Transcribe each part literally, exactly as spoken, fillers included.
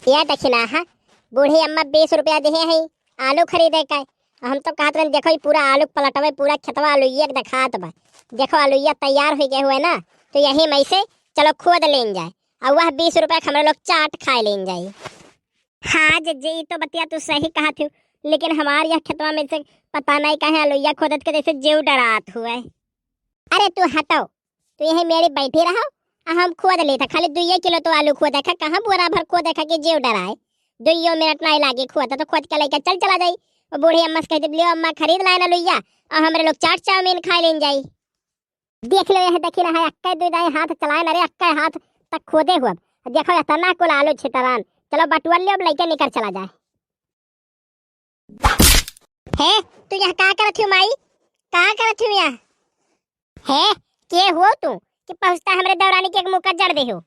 ये देखी ना, हाँ, बूढ़ी अम्मा बीस रुपया दिहे हैं आलू खरीदे का। हम तो कहत रहन, देखो, ई पूरा आलू पलटवे, पूरा खेतवा आलूइया के देखात बा। देखो, आलूइया तैयार हो गए हुए ना, तो यही में से चलो खोद लेन जाए, और वह बीस रुपया के हमरा लोग चाट खाए लेन जाए। हाँ जिज्जी, ई तो बतिया तू सही कहत हो, लेकिन हमार यह खेतवा में से पता नहीं काहे आलूइया खोदत के जैसे जीव डरात हुए। अरे तू हटो, तू यही मेड़ी बैठी रहो, आ हम खोद लेत है, खाली दुइये किलो तो आलू खोदे का, कहाँ बोरा भर खोदे का कि जीव डराए। दुइयो मिनट नहीं लागे खोद, तो खोद के लेके चल चला जाई। वो बूढ़ी अम्मा से कह दे, "लियो अम्मा, खरीद लाए ना लुइया, और हमरे लोग चाट चाउमीन खाए लेन जाई।" देख लो, यह देखी ना है, अक्के दुई दाई हाथ चलाए ना रे, अक्के हाथ तक खोदे हुआ। देखो, इतना कुल आलू छितरान। चलो बटुआ लियो, अब लेके निकल चला जाए। हे, तू यहाँ का करत हो माई? का करत हो यहाँ? हे, के हो तू कि पहुँचता हमरे दौरानी के एक मुक्का जड़ दे हो?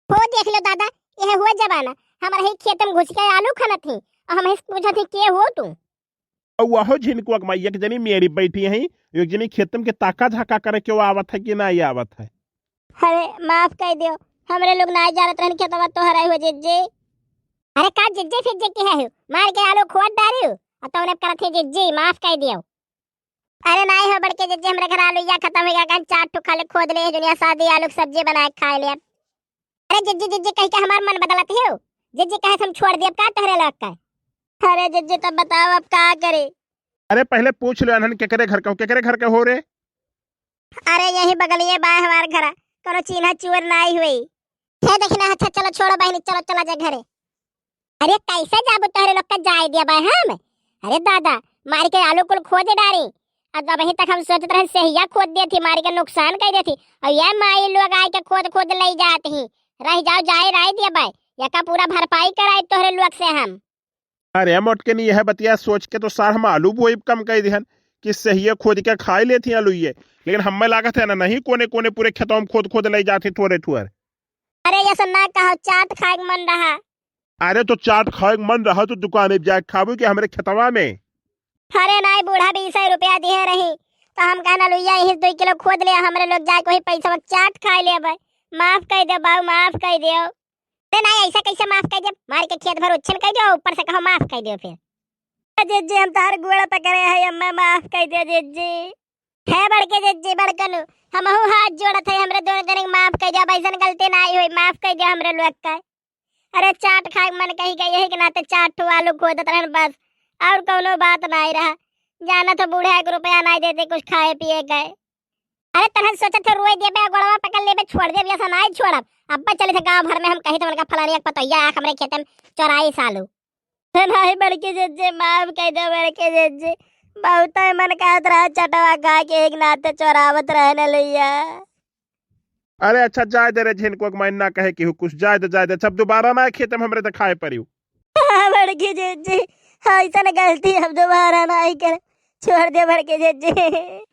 हो देख लो दादा, यह हुआ जमाना, हमारे ही खेत में घुस के आलू खनत ही, और हम ही पूछत ही के हो तू? अउ वहो झिनकुआ के माई, एक जनी मेरी बैठी है, एक जनी खेत में के ताका झाका करे के वो आवत है कि ना आवत है। अरे माफ कर दियो, हमरे लोग ना जानत रहन खेतवा तोहरा हो जिज्जी। अरे का जिज्जी फिज्जी के है हो? मार के आलू खोद डारी हो, आ तौने करत है जिज्जी, माफ कर दियो। अरे नहीं हो बड़के जिज्जी, हमरे घर आलूइया खत्म हो गया, कहीं चार ठो खाली खोद ले, दुनिया सादी आलू के सब्जी बना के खाए ले। अरे जिज्जी जिज्जी कह के हमार मन बदलत हो, जिज्जी कहे हम छोड़ दियब का तोहरे लोग का? अरे जिज्जी तब बताओ अब का करे? अरे पहले पूछ लो अनहन केकरे घर का हो, केकरे घर के हो रे? अरे यही बगलिए बा हमार घरा, कोनो चीन्हा चोर नाई हुई। हे देखना, अच्छा चलो छोड़ो बहनी, चलो चला जाए घरे। अरे कैसे जाबो तोहरे लोग का जाए दिया बा हम? अरे दादा, मार के आलू कुल खोद डारी। अब अबहीं तक हम सोचत रहन सेहिया खोद देत ही, मार के नुकसान कर देत ही। और ये माई लोग आए के खोद खोद ले जात ही। रह जाओ, जाए राय दिया बा, यका पूरा भरपाई कराए तोहरे लोग से हम। अरे मोटकनी, यह बतिया सोच के तो सार हम आलू बोइब कम कर दिहन कि सहिए खोद के खाए लेत ही आलू ये। लेकिन हमें लागत है ना, नहीं कोने कोने पूरे खेतवा में खोद खोद ले जात ही थोरे थोर। अरे ये सब ना कहो, चाट खाए के मन रहा। अरे तो चाट खाए के मन रहा तो दुकान पे जाके खाबो कि हमरे खेतवा में? अरे नहीं, बूढ़ा बीस रुपया दिए रही तो हम कहना लुइया यही दो किलो खोद ले, हमरे लोग जाके वही पैसा में चाट खाए लेबे। माफ कर दे बाबू, माफ कर दे। अरे नहीं, ऐसा कैसे माफ कर दे? मार के खेत भर उच्छन कर दो, ऊपर से कहो माफ कर दो फिर। जिज्जी, हम तार गोड़ पकड़े है, अम्मा माफ कर दे जिज्जी। है बड़के जिज्जी, बड़कनू, हमहू हाथ जोड़त है, हमरे दोनों जने के माफ कर दे, अब ऐसन गलती नहीं हुई, माफ कर दे हमरे लोग का। अरे चाट खाए के मन कही गई, यही के नाते चार ठो आलू खोदत रहन बस, और कौनो बात नहीं रहा। जाना तो बूढ़ा एक रुपया नहीं देते कुछ खाए पिए के। अरे तनहन सोचत हो रोए देबे, गोड़वा पकड़ लेबे, छोड़ देबे, ऐसा नहीं छोड़ब। अब्बा चले थे गांव भर में हम कही तो उनका फलानी एक पतोहिया आके हमरे खेते में चोराई सालू। नहीं बड़के जिज्जी, माफ कर दो बड़के जिज्जी, बहुत ही मन कहत रहा चटवा खा के एक नाते चोरावत रहे न लुइया। अरे अच्छा जाए दे रे झिनको के माइन ना कहे कि कुछ, जाए दे, जाए दे, सब दोबारा ना खेते में हमरे दिखाए परियो। हाँ बड़के जिज्जी, ऐसन गलती हम दोबारा नहीं करे, छोड़ दे बड़के जिज्जी।